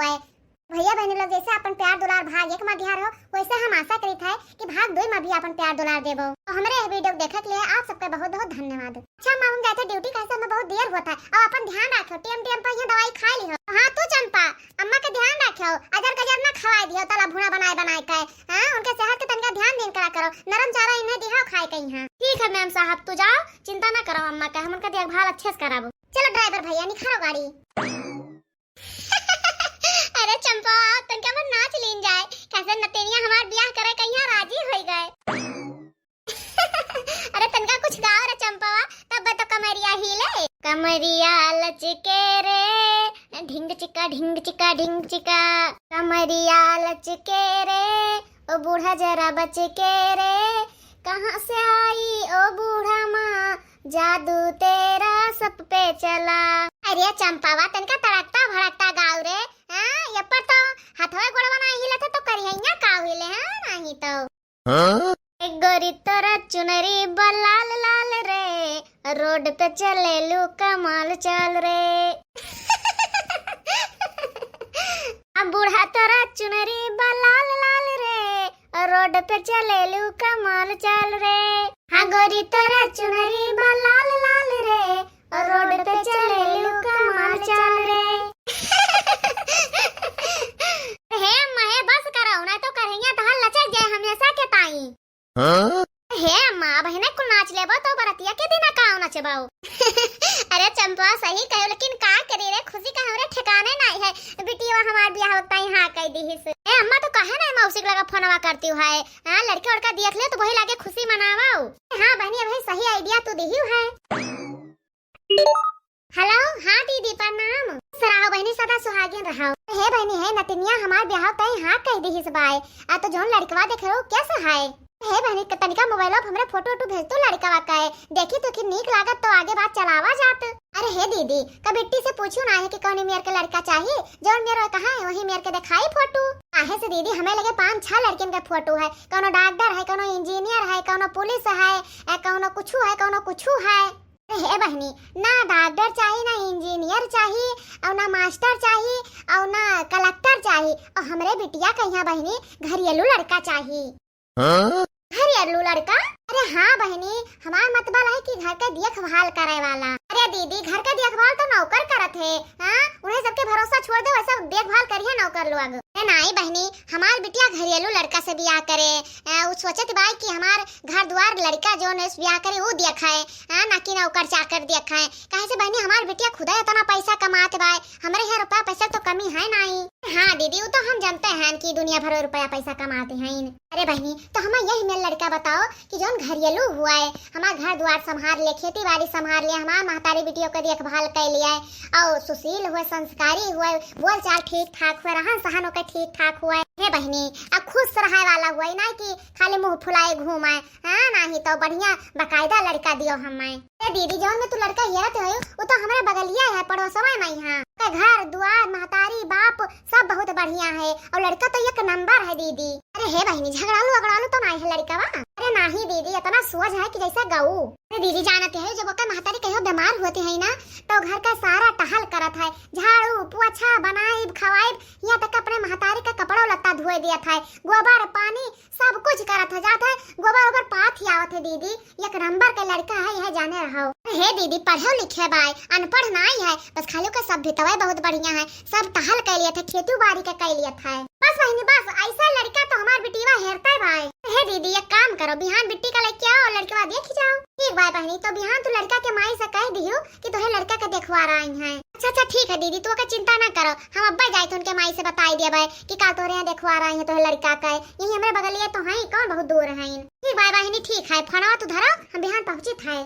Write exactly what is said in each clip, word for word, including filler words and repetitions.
पाए। भैया बहनी लोग जैसे अपन प्यार दुलार भाग एक मा दिहा रहो, वैसे हम आशा करित है कि भाग दुई मा भी अपन प्यार दुलार देबो। तो हमरे यह video देखे के लिए आप सबका बहुत बहुत धन्यवाद। अच्छा अम्मा, हम जाते duty, कैसे हमें बहुत देर होत है, और अपन ध्यान रखो, टेम टेम पर यहाँ दवाई खा लिहो। हाँ तू चंपा, अम्मा के ध्यान रखो, अजर गजर ना खवाए दिहो तला भूना बनाए बनाए के। हाँ, उनके सेहत के तनिका ध्यान दीन करा करो, नरम चारा इन्हें दिहाओ खाए के यहाँ। ठीक है ma'am साहब, तू जाओ, चिंता ना करो अम्मा के, हम उनका देखभाल अच्छे से कराबो। चलो driver भैया, निखारो गाड़ी। अरे चंपा, तनिका मन नाच लीन जाए, कैसे नतिनिया हमार बियाह करे के यहाँ राजी होई गए। अरे तनिका कुछ गाओ रे चंपवा, तब तो कमरिया हिले। कमरिया लचके रे, ढिंग चिका, ढिंग चिका, ढिंग चिका। कमरिया लचके रे, ओ बूढ़ा जरा बच के रे। कहाँ से आई ओ बूढ़ा माँ, जादू तेरा सब पे चला। अरे चंपावा, तनिका तड़कता भड़कता गाओ रे। हाँ, ये पर तो हथवा गोड़वा ना हिलत है तो करिहैया का हिले, हाँ, नहीं तो। हाँ? ए गोरी तोरा चुनरी बा लाल लाल रे, रोड पे चलेलू कमाल चाल रे। आ बूढ़ा तोरा चुनरी बा लाल लाल रे, रोड पे चलेलू कमाल चाल रे। हाँ गोरी तोरा चुनरी बा लाल लाल रे, रोड पे चलेलू कमाल चाल रे। हे अम्मा, हे बस करो, नहीं तो करहिया तहार लचक जाए हमेशा के ताई। हाँ? हे अम्मा, अब हिने कुल नाच लेबो तो बरतिया के दिना का नचबो? अरे चंपा सही कहो, लेकिन का करी रे, खुशी का हमरे ठिकाने नहीं है। बिटिया हमार बियाह ताई हाँ कह दिहिस। ए अम्मा, तो काहे नहीं मौसी के लगा फोनवा करती है? हाँ, लड़के उड़का देख ले तो वही लागे खुशी मनावा। हाँ बहनी, अब सही idea तू दिही है। Hello, हाँ दीदी प्रणाम। खुश रहो बहनी, सदा सुहागिन रहो। हे बहनी, हे नतिनिया हमार बियाह तय हाँ कह दिहिस बाय। आ तो जौन लड़कवा देख रहो कैसा है? हे बहनी, क-, तनिका मोबाइल पर हमरे फोटो वोटो भेज तो लड़कवा का है। देखी तो कि नीक लागत तो आगे बात चलावा जात। अरे हे दीदी, का बिट्टी से पूछू ना है कि कौन मेयर के लड़का चाहिए? जौन मेयर कहाँ है वही मेयर के दिखाई फोटो। काहे से दीदी, हमें लगे पाँच छह लड़कियन के फोटो है, कौनो डॉक्टर है, कौनो इंजीनियर है, कौनो पुलिस है, ए, कौनो कुछू है, कौनो कुछू है। अरे हे बहनी, ना डॉक्टर चाही, ना इंजीनियर चाही, और ना मास्टर चाही, और ना कलेक्टर चाही, और हमरे बिटिया कहिया बहनी घरेलू लड़का चाही। हाँ? घरेलू लड़का? अरे हाँ बहनी, हमार मतबल है कि घर के देखभाल करे वाला। अरे दीदी, घर के देखभाल तो नौकर करत है, हाँ? उन्हें सबके भरोसा छोड़ दे, वैसे देखभाल करिए नौकर लोग। अरे नाई बहनी, हमार बिटिया घरेलू लड़का से बियाह करे, अ, उ सोचत बाई कि हमार घर दुआर लड़का जौन है बियाह करे उ देखाए, हाँ, ना कि नौकर चाकर देखाए। काहे से बहनी, हमार बिटिया खुदा इतना पैसा कमात बाय, हमरे यहाँ रुपया पैसा तो कमी है नाई। हाँ दीदी, उ तो हम जानते हैं कि दुनिया भर रुपया पैसा कमाते हैं। अरे बहनी, तो हमें यही मेर लड़का बताओ कि जौन घरेलू हुआ है, हमार घर दुआर संभाल ले, खेती बाड़ी संभाल ले, हमार महतारी बिटियों के देखभाल कर लिया है, और सुशील हुए, संस्कारी हुए, बोल चाल ठीक ठाक हुए, रहन सहन ओके ठीक ठाक हुए। हे बहनी, अब खुश रहे वाला हुए, ना कि खाली मुंह फुलाए घूमाए। हाँ, नाही तो बढ़िया बकायदा लड़का दियो हमें। ए दीदी, जौन में तू लड़का हेरत है, वो तो हमरे बगलिया है, पड़ोसवा में ही। हाँ, ओके घर दुआर, महतारी बाप सब बहुत बढ़िया है, और लड़का तो एक नंबर है दीदी। अरे हे बहनी, झगड़ालू अगड़ालू तो नाही है लड़कवा? अरे नाही दीदी, इतना सोझ है कि जैसे गऊ। अरे दीदी, जानत है, जब ओकर महतारी कहियो बीमार होती है ना, तो घर का सारा टहल करत है, झाड़ू पोछा, बनाइब खवाइब, यहाँ तक अपने महतारी का कपड़ो लत्ता धोए दियत है, गोबर पानी सब कुछ करत है, जात है गोबर ओबर पाथ ही आवत है दीदी। एक नंबर के लड़का है, यह जाने रहो। अरे हे दीदी, पढ़े लिखे बाय, अनपढ़ नाई है, बस खाली ओकर सभ्यतवा बहुत बढ़िया है, सब टहल के लिए थे, खेती बाड़ी के के लिए थे। बस बहनी बस, ऐसा लड़का तो हमार बिटिया हेरता है भाई। हे दीदी, एक काम करो, बिहान बिट्टी का लेके आओ और लड़कवा देख जाओ। ठीक भाई बहनी, तो बिहान तू लड़का के माई से कह दियो कि तोहे लड़का के देखवा रही हैं। अच्छा अच्छा, ठीक है दीदी, तू ओकर चिंता ना करो, हम अब्बे जाए तो उनके माई से बताई देबे कि काल तोहरे यहाँ देखवा रही हैं तोहे लड़का के। यही हमरे बगलिए तो हैं, कौन बहुत दूर हैं। ठीक भाई बहनी, ठीक है, फोनवा तू धरो, हम बिहान पहुँचित है।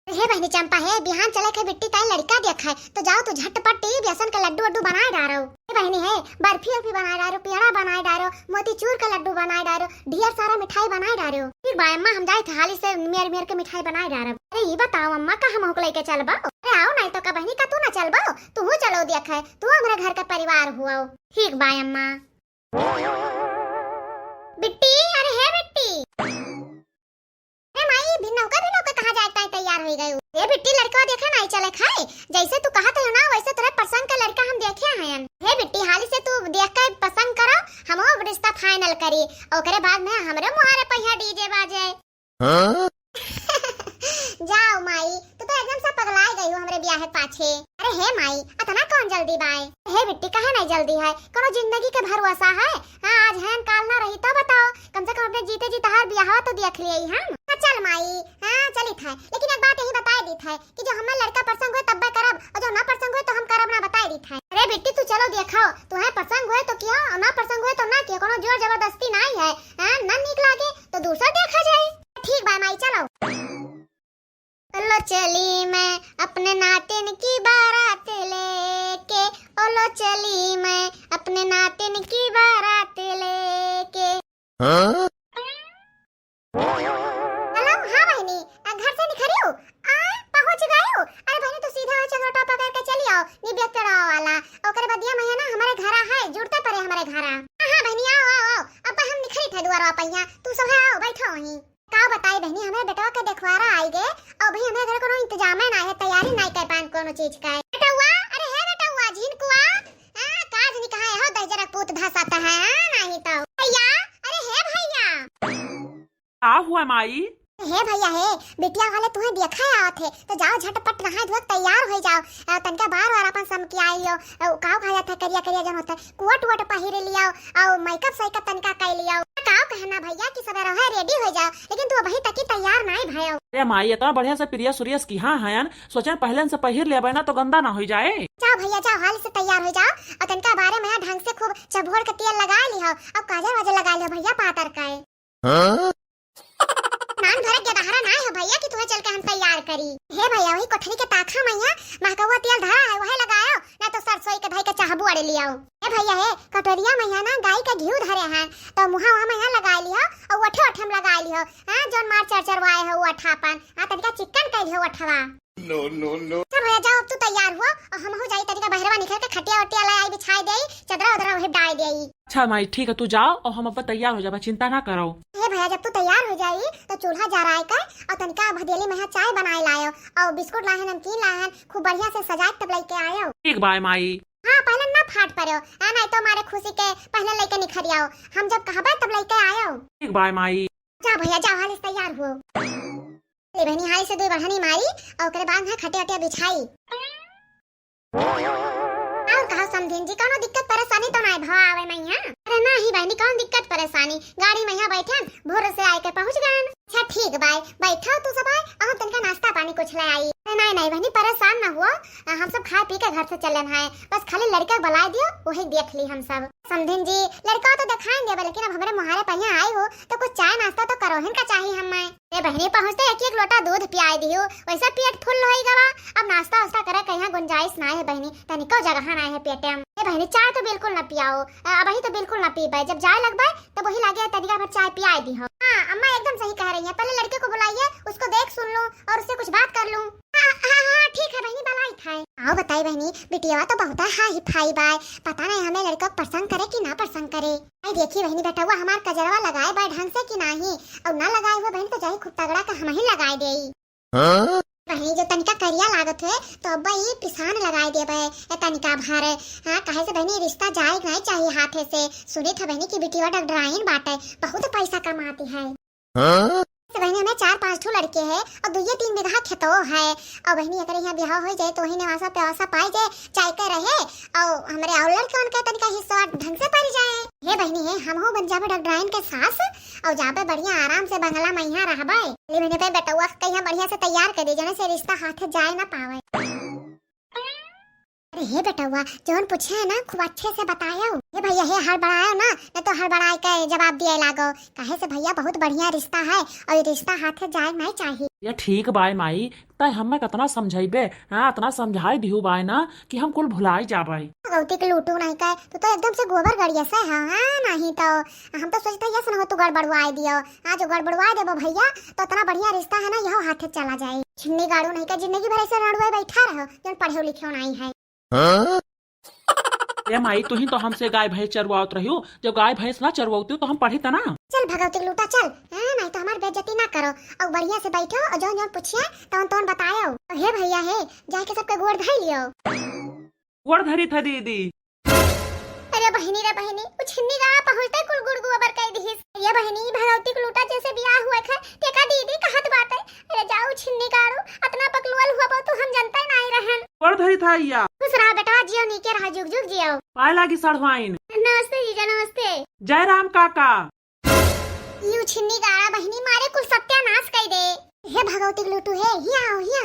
हे बहनी चंपा, हे बिहान चले के बिट्टी ताई लड़का देखाए, तो जाओ तू झटपट टी बेसन के लड्डू वड्डू बनाए डारो। हे बहनी, हे बर्फी उर्फी बनाए डारो, पेड़ा बनाए डारो, मोतीचूर का लड्डू बनाए डारो, ढेर सारा मिठाई बनाए डारो। ठीक बा अम्मा, हम जाए थे हाली से मेर मेर के मिठाई बनाए डारो। अरे ये बताओ अम्मा, का हम ओके लेके चलबो? अरे आओ नहीं तो का बहनी, का तू ना चलबो? तू चलो देखाए, तू हमरे घर का परिवार हुआ। ठीक बा अम्मा। बिट्टी, अरे हे बिट्टी। हे माई, भिन्नौका, भिन्नौका कहाँ जाए ताई तैयार होई गयू? हे बिट्टी, लड़का देखा नाई चले खाए, जैसे तू कहत हो ना, वैसे तोरे पसंद का लड़का हम देखे हैं। हे बिट्टी, ओकरे बाद में हमरे मुहारे पहिया डीजे बाजे। हाँ? जाओ माई, तू तो एकदम से पगलाइ गई हो हमरे बियाह के पाछे। अरे हे माई, अतना कौन जल्दी बाय? हे बिट्टी, काहे नहीं जल्दी है? कोनो जिंदगी के भरोसा है? हाँ, आज है, काल ना रही तो बताओ, कम से कम अपने जीते जी तहार बियाहवा तो देख लिए हम। हाँ, चल माई, हाँ, चलित है, लेकिन एक बात यही बताए दीत है कि जो हमें लड़का पसंद हुए तब्बे करब, और जो ना पसंद हुए तो हम करब ना, बताए दीत है। अरे बिट्टी, तू चलो देखाओ, तुम्हें पसंद हुए तो किया, और ना पसंद हुए तो ना किया, कोनो जोर जबरदस्ती नहीं है। हाँ, ना नीक लागे तो दूसर देखा जाए। ठीक बा माई, चलो। लो चली मैं अपने नातिन की बारात लेके, ओ लो चली मैं अपने नातिन की बारात लेके। हाँ? हेलो, हाँ बहिनी, अ, घर से निकरी हो? आ, पहुँच गए हो? अरे बहिनी, तू सीधा वहाँ चंगोटा पकड़ के चली आओ, निबिया पेड़वा वाला। ओकरे बदिया में है ना, हमारे घरा है, जुड़ते परे हमारे घरा। हाँ, हाँ बहिनी, आओ, आओ, आओ। अब हम निकरी थे दुआरवा पहिया, तू सब है, आओ, बैठो वहीं। का बताई बहिनी, हमारे बेटवा के देखवारा आई गे, और भाई हमारे घर कोनो इंतजाम है ना है, तैयारी नहीं कर पान कोनो चीज का। बेटवा, अरे हे बेटवा, झिनकुआ, हाँ, काज नहीं कहा है, हो दहिजरा पूत धसाता है, हाँ, नहीं तो। भैया, अरे हे भैया। का हुआ माई? हे भैया हे, बिटिया वाले तुहे देखा आवत है, तो जाओ झटपट नहाए धोए के तैयार हो जाओ। अ, तनका बार बार अपन समके आई लियो, अ, काव कहा जाता है, करिया करिया जन होता है, कोट वोट पहिरे लियाओ, और मेकअप सेकअप तनका कर लियाओ। काव कहना भैया कि सबेरे है रेडी हो जाओ, लेकिन तू अबही तक ही तैयार नहीं भयो। ए माई, इतना बढ़िया से प्रिया सुरियस की हाँ हयन, सोचन पहले से पहिर लेबे ना तो गंदा ना हो जाए। जाओ भैया जाओ, हाल से तैयार हो जाओ, और तनका बारे में ढंग से खूब चभोर के तेल लगा लियो, और काजर वाजर लगा लियो भैया पातर का। हाँ? नान भरत गदहरा नाय हो भैया कि तुहे चल के हम तैयार करी। हे भैया, वही कोठरी के ताखा मइया महकौआ तेल धरा है, वही लगायो, ना तो सरसोई के धई के चाहबू अड़े लियाओ। हे भैया, हे कटोरिया मइया ना गाय के घीव धरे हैं, तो मुहा वहाँ मइया लगा लियो और ओठे ओठे में लगा लियो। हाँ, जौन मार चर चरवाए हो ओठा अपन, हाँ, तनिका चिक्कन कर लियो ओठवा। No, no, no। अच्छा भैया, जाओ, अब तू तैयार हुआ और हमहू जाई तनिका बहरवा निकल के खटिया उटिया लाई बिछाई देई, चदरा उदरा वही डाल देई। अच्छा माई, ठीक है, तू जाओ और हम अब तैयार हो जाबा, चिंता ना करो। हे भैया, जब तू तैयार हो जाई तो चूल्हा जराए के और तनिका भदेली में चाय बनाए लायो और बिस्कुट लाहन, नमकीन लाहन, खूब बढ़िया से सजाए तब लेके आयो। ठीक बाय माई। हाँ, पहले ना फाट पड़ो, आ नहीं तो मारे खुशी के पहले लेके निखर आओ, हम जब कहबे तब लेके आयो। ठीक बाय माई। जा भैया, जा, हाली से तैयार हो। ले बहनी, हाली से दुई बढ़नी मारी और ओकरे बाद में खटिया उटिया बिछाई। और कहो समधिन जी, कौनो दिक्कत परेशानी तो नाय भवा आवे मइया? अरे नाही बहनी, कौन दिक्कत परेशानी, गाड़ी मइया बैठन, भोर से आए के पहुँच गए। अच्छा ठीक बाय, बैठो तू सब आए, और हम तनका नाश्ता पानी कुछ ले आई। अरे नाही नाही बहनी, परेशान ना हुआ, हम सब खाए पी के घर से चलन है, बस खाली लड़का बुलाए दियो, वही देख ली हम सब। समधिन जी, लड़का तो देखाई देबे, लेकिन अब हमरे मुहारे पहिया आई हो, तो कुछ चाय नाश्ता तो करोहिन का चाही हमें। ए बहनी, पहुँचते एक एक लोटा दूध पियाई दियो, वैसे पेट फुल होई गवा। अब नाश्ता वास्ता करे कहीं गुंजाइश नाय है बहनी, तनिको जगह नाय है पेटे में। ए बहनी, चाय तो बिल्कुल ना पियाओ, अ, अबही तो बिल्कुल ना पीबे, जब जाए लगबे तो वही लागे तनिका भर चाय पियाई दिहो। हाँ अम्मा एकदम सही कह रही है, पहले लड़के को बुलाइए, उसको देख सुन लूँ और उससे कुछ बात कर लूँ। हाँ, हाँ, हाँ, ठीक है बहनी, बलाई था। आओ बताई बहनी, बिटिया तो बहुत हाई फाई बाय, पता नहीं हमें लड़का पसंद करे कि ना पसंद करे। आई देखी बहनी, बेटवा हमार कजरवा लगाए बाय ढंग से कि नाही, और ना लगाए हुए बहन तो जाई खूब तगड़ा का हम ही लगाए देई। हाँ? बहनी जो तनिका करिया लागत है तो अब ई पिसान लगाए देबे, ए तनिका भर। हाँ, काहे से बहनी रिश्ता जाए नहीं चाहिए हाथे से। सुने थे बहनी कि बिटिया डॉक्टराइन बाटे, बहुत पैसा कमाती है। हाँ? तो बहनी, हमें चार पाँच ठो लड़के हैं और दुइये तीन बीघा खेतो है। और बहनी, अगर यहाँ ब्याह हो जाए तो वही नवासा प्यासा पाई जाए, चाय के रहे और हमरे और लड़के उनके तनिका हिस्सा ढंग से पड़ जाए। हे बहनी, हे हमहू बन जाबे डॉक्टराइन के सास और जाबे बढ़िया आराम से बंगला में यहाँ रहबे। ले बहनी, पे बेटवा के यहाँ बढ़िया से तैयार कर दे, जने से रिश्ता हाथ जाए ना पावे। अरे हे बेटवा, जौन पूछे है ना, खूब अच्छे से बतायो। हे भैया, हे हड़बड़ायो ना, न तो हड़बड़ाए के जवाब दिए लागो। काहे से भैया, बहुत बढ़िया रिश्ता है और ये रिश्ता हाथे जाए नहीं चाहिए। या ठीक बाय माई, तै हमें कितना समझाइबे, हाँ, इतना समझाई दिहू बाय ना कि हम कुल भुलाई जाबे। भगवती के लूटू नहीं कहे, तू तो एकदम से गोबर गड़िया से, हाँ, हाँ, नहीं तो हम तो सोचते ये सुनो तू गड़बड़वाए दियो। हाँ, जो गड़बड़वाए देबो भैया, तो इतना बढ़िया रिश्ता है ना, यहो हाथे चला जाए। छिन्नी गाड़ू नहीं का, जिंदगी भर ऐसे रड़ुए बैठा रहो, जौन पढ़े लिखे नहीं है। हाँ? ए माई, तू ही तो हमसे गाय भैंस चरवावत रहियो, जब गाय भैंस ना चरवावती तो हम पढ़ी तना। चल भगवती लूटा चल, हाँ, नहीं तो हमार बेइज्जती ना करो। और बढ़िया से बैठो और जौन जौन पूछिए तौन तौन बतायो। और हे भैया हे, जाके सबके गोड़ धई लियो। गोड़ धरी था दीदी। अरे ए बहिनी रे बहिनी, उ छिन्नी गाड़ा पहुँचते कुल गुड़ गोबर कइ दिहिस। ए बहिनी, भगवती के लूटा जैसे बियाह हुआ खे, तेका दीदी कहत बाटे, अरे जाऊ छिन्नी गाड़ू, अतना पकलुअल हुआ बा तू, हम जनते नाहीं रहन। गोड़ धरी था या। खुश रहा बेटवा, जियो नीके रहा, जुग जुग जियो। पाए लागी सढ़वाइन। नमस्ते जीजा, नमस्ते। जय राम काका। यू छिन्नी गाड़ा बहिनी मारे कुल सत्यानाश कइ दे। हे भगवती के लूटू हे, हिया आओ, हिया।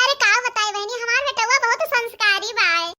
अरे का बताई बहिनी, हमार बेटवा बहुत संस्कारी बाय।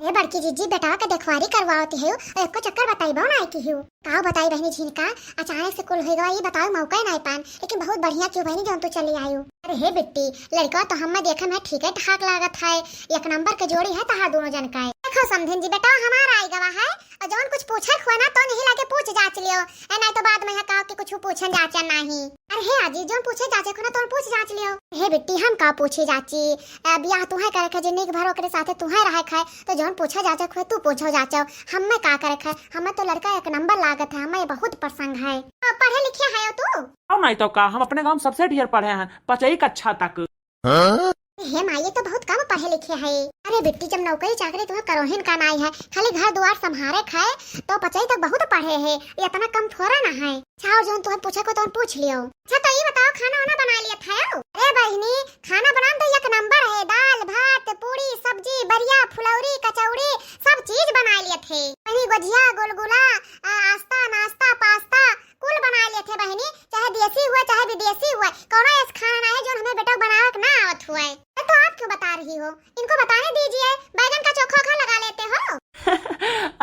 ए बड़की जीजी, बेटवा के देखवारी करवावती है, और एको चक्कर बताइबो ना की हूँ। का बताई बहिनी झिनका, अचानक से कुल होइगा, ये बताओ मौका ही नाहीं पान, लेकिन बहुत बढ़िया क्यों बहिनी जौन तू चली आयु। अरे हे बिट्टी, लड़का तो हम्मे देखे में ठीके ठाक लागत है, एक नंबर के जोड़ी है तहार दोनों जन का। देखो समधिन जी, बेटवा हमार आइ गवा है, और जौन कुछ पूछे हुआ ना तो नहीं लागे पूछ जाँच लियो, ए नाहीं तो बाद में यहाँ कहो कि कुछ पूछन जाँचन नाहीं। अरे हे आजी, जौन पूछे जाँचे को ना तौन पूछ जाँच लियो। हे बिट्टी, हम का पूछे जाँची? अ, बियाह तुहे करे खे, जिंदगी भर ओकरे साथे तुहे रहे खे, तो जौन पूछे जाँचे को तू पूछो जाँचो, हम्मे का करे खे? हम्मे तो लड़का एक नंबर लागत है, हम्मे बहुत पसंद है। अ, पढ़े लिखे है तू? और नहीं तो का, हम अपने गाँव में सबसे ढेर पढ़े हैं, पचई कक्षा तक। हाँ? हे माई, ये तो बहुत कम पढ़े लिखे है। अरे बिट्टी, जब नौकरी चाकरी तुम्हें करोहिन का नाई है, खाली घर दुआर संभारे खाए, तो पचई तक बहुत पढ़े है, ये इतना कम थोड़ा ना है। अच्छा, और जौन तुम्हें पूछे को तो पूछ लियो। अच्छा, तो ये बताओ, खाना वाना बना लिया था? अरे बहिनी, खाना बनान तो एक नंबर है, दाल, भात, पूड़ी, सब्जी, बरिया, फुलौरी, कचौड़ी, सब चीज बना लिए थे। वही गोझिया, गुलगुला, आ, आस्ता, नाश्ता, पास्ता, कुल बना लेत है बहिनी, चाहे देसी हुए, चाहे विदेशी हुए, कौनो ऐस खाना ना है जौन हमें बेटा बनावे के ना आवत हुए। तो आप क्यों बता रही हो? इनको बताने दीजिए, बैगन का चोखा खा लगा लेते हो।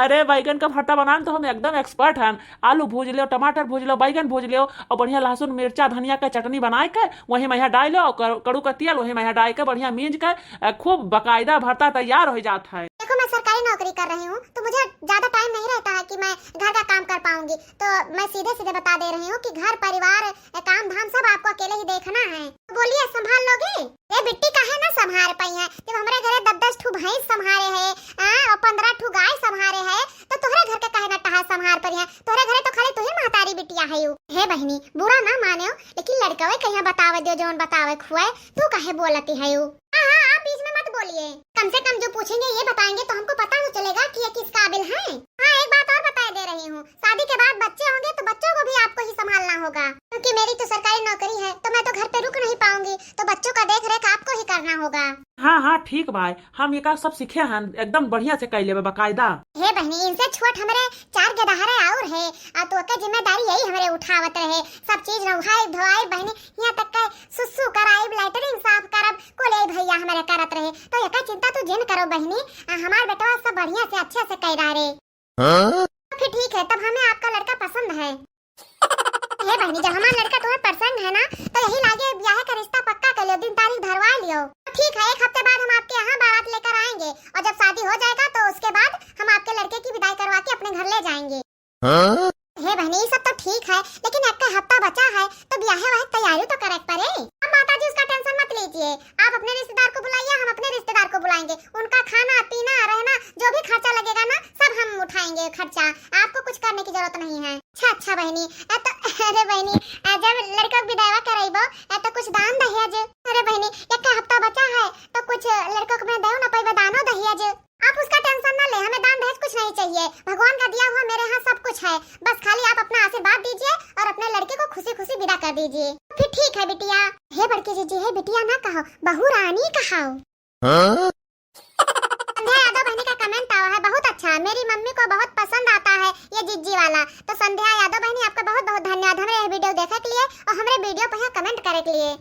अरे, बैगन का भरता बनान तो हम एकदम expert हैं। आलू भूज लो, टमाटर भूज लो, बैगन भूज लो और बढ़िया लहसुन, मिर्चा, धनिया का चटनी बनाए के वही में यहाँ डाल लो और कर-, कड़ू का तेल वही में यहाँ डाल के बढ़िया मींज के, अ, खूब बाकायदा भरता तैयार हो जात है। देखो, मैं सरकारी नौकरी कर रही हूँ, तो मुझे ज्यादा time नहीं रहता है कि मैं घर का काम कर पाऊंगी, तो मैं सीधे सीधे बता दे रही हूँ कि घर परिवार, अ, काम धाम सब आपको अकेले ही देखना है। तो बोलिए, संभाल लोगी? ए बिट्टी, काहे ना संभाल पाई है, जब हमरे घरे दस दस ठू भैंस संभाले है, आ, और पन्द्रह ठू गाय संभाले है, तो तोहरे घर के काहे ना टहा संभाल पाई है? तोहरे घरे तो खाली तू ही महतारी बिटिया है यू। हे बहिनी, बुरा ना माने, लेकिन लड़कवे कहिया बतावे दियो, जौन बतावे खुए, तू काहे बोलती है यू? हाँ, हाँ, आप बीच में मत बोलिए। कम से कम जो पूछेंगे, ये बताएंगे, तो हमको पता तो चलेगा कि ये किस काबिल हैं। हाँ, एक बात और बताए दे रही हूँ, शादी के बाद बच्चे होंगे, तो बच्चों को भी आपको ही संभालना होगा, क्योंकि मेरी तो सरकारी नौकरी है, तो मैं तो घर पे रुक नहीं पाऊंगी, तो बच्चों का देख रेख आपको ही करना होगा। हाँ, हाँ, ठीक भाई, हम ये का सब सीखे हैं, एकदम बढ़िया से कइ लेबे, बाकायदा। हे बहिनी, इनसे छोट हमरे चार गदहरे और है, आ तो ओके जिम्मेदारी यही हमरे उठावत रहे, सब चीज नहाई धोआई बहिनी, यहाँ तक के सुसु कराइब, latrine साफ करब, कुल यही भैया हमरे करत रहे। तो एकर चिंता तू जिन करो बहिनी, आ, हमार बेटवा सब बढ़िया से, अच्छे से कइ रहा रे। हाँ? तो फिर ठीक है, तब हमें आपका लड़का पसंद है। हे बहिनी, जब हमार लड़का तुम्हें पसंद है ना, तो यही लागे ब्याह का रिश्ता पक्का कर लियो, दिन तारीख धरवा लियो। तो ठीक है, एक हफ्ते बाद हम आपके यहाँ बारात लेकर आएंगे और जब शादी हो जाएगा तो उसके बाद हम आपके लड़के की विदाई करवा के अपने घर ले जाएंगे। हाँ? हे बहिनी, ये सब तो ठीक है, लेकिन एक हफ्ता बचा है, तो ब्याहे वाहे तैयारी तो करे के पड़े। अब माता जी, उसका tension मत लीजिए, आप अपने रिश्तेदार को बुलाइए, हम अपने रिश्तेदार को बुलाएंगे। उनका खाना पीना रहना, जो भी खर्चा लगेगा ना, सब हम उठाएंगे खर्चा, आपको कुछ करने की जरूरत नहीं है। अच्छा, अच्छा बहिनी, अ, तो, अरे बहिनी, अ, जब लड़का के विदाई कराइबो, अ, तो कुछ दान दहेज, अरे बहिनी, एक हफ्ता बचा है, तो कुछ लड़का को मैं देव ना पाइबे दानो दहेज। आप उसका tension ना ले, हमें दान दहेज कुछ नहीं चाहिए। भगवान का दिया हुआ मेरे यहाँ सब कुछ है, बस खाली आप अपना आशीर्वाद दीजिए और अपने लड़के को खुशी खुशी विदा कर दीजिए। फिर ठीक है बिटिया। हे बड़की जीजी, हे बिटिया ना कहो, बहू रानी कहो। हाँ? संध्या यादव बहिनी का comment आवा है, बहुत अच्छा, मेरी मम्मी को बहुत पसंद आता है ये जिज्जी वाला। तो संध्या यादव बहिनी, आपका बहुत बहुत धन्यवाद हमरे ये video देखे के लिए और हमरे video पर यहाँ comment करे के लिए।